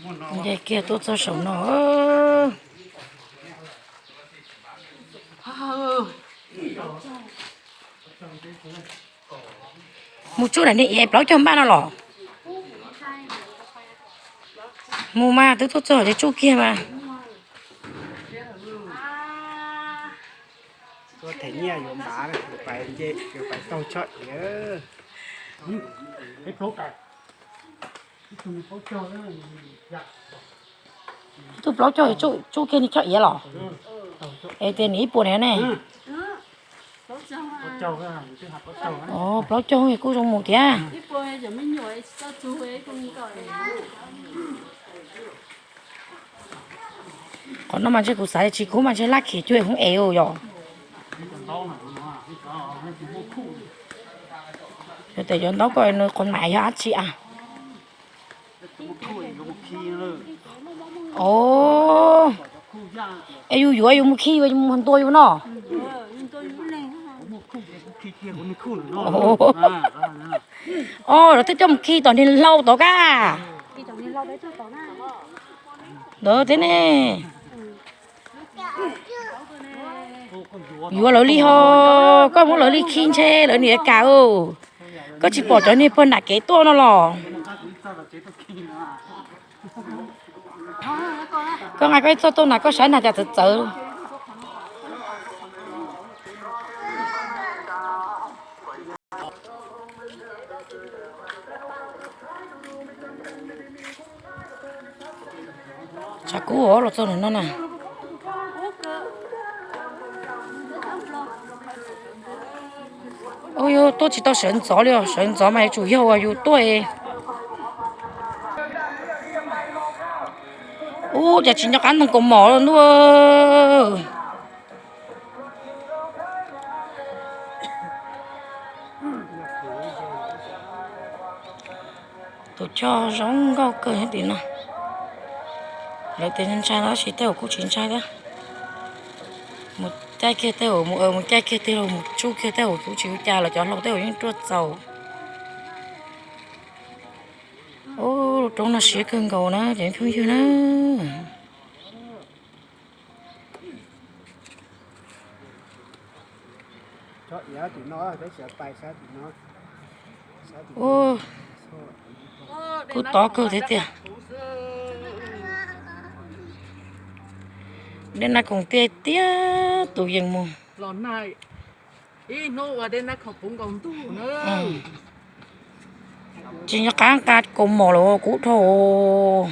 Nce kiag tuaj txog saum no. Mus tsuj daim niag iav plaub caug npaj no los? Mus mas, twb tuaj txog ces tsuj kiag mas. Tuaj them nyiaj yuav npav, yuav pais taug choj iav. Tug plaub caug tsuj kiag niag choj iav los? Es tias nws ib puas ne ne? Plaub caug kuj zoo mus thiab. Qhov no mas ntshe kuv xav tsis kub mas ntshe laj khiv cuag hoob ev yom. Yog tias cov ntaub ko nws qhov mas yog dab tsi a? Es yus yuav yus mus khi yuav mus ntua yus no. Os, lawv twb coj mus khi tom niag hlau tod kaj. Ntawd thiab ne. Yuav lawv li ho, koj muab lawv li khi ntshe lawv niam kam. Koj tsis pom cov niag pawg nram kev tuaj no los? Koj nqa koj ib txoj tuaj na, koj saib na cas txawv txawv. Tshav kub los txog nram no na. Ua yus tuaj tsis tau sawv ntxov li os, sawv ntxov mas yuav tsum yog uas yus tuaj. Ub, cas tsis nco qab ntoo kaus mom los ntuj. Tus choj zoo nkauj kawg thiab tim no. Lawv tias ntshai tab sis tej zaum kuj tsis ntshai thiab. Mus caij kiag tej zaum, mus caij kiag tej zaum, mus tsuj kiag tej zaum kuj tsis ua cas, los cov hlau tej zaum yeej ruaj txaus. Ub, lub roob no siab kawg nkaus na cov phooj ywg na. Ub, kub tob kawg thiab tiag. Dej Naj Khoom tiaj tiaj tus yees mus. Tsis nco qab nqa kaus mom los kub dhau.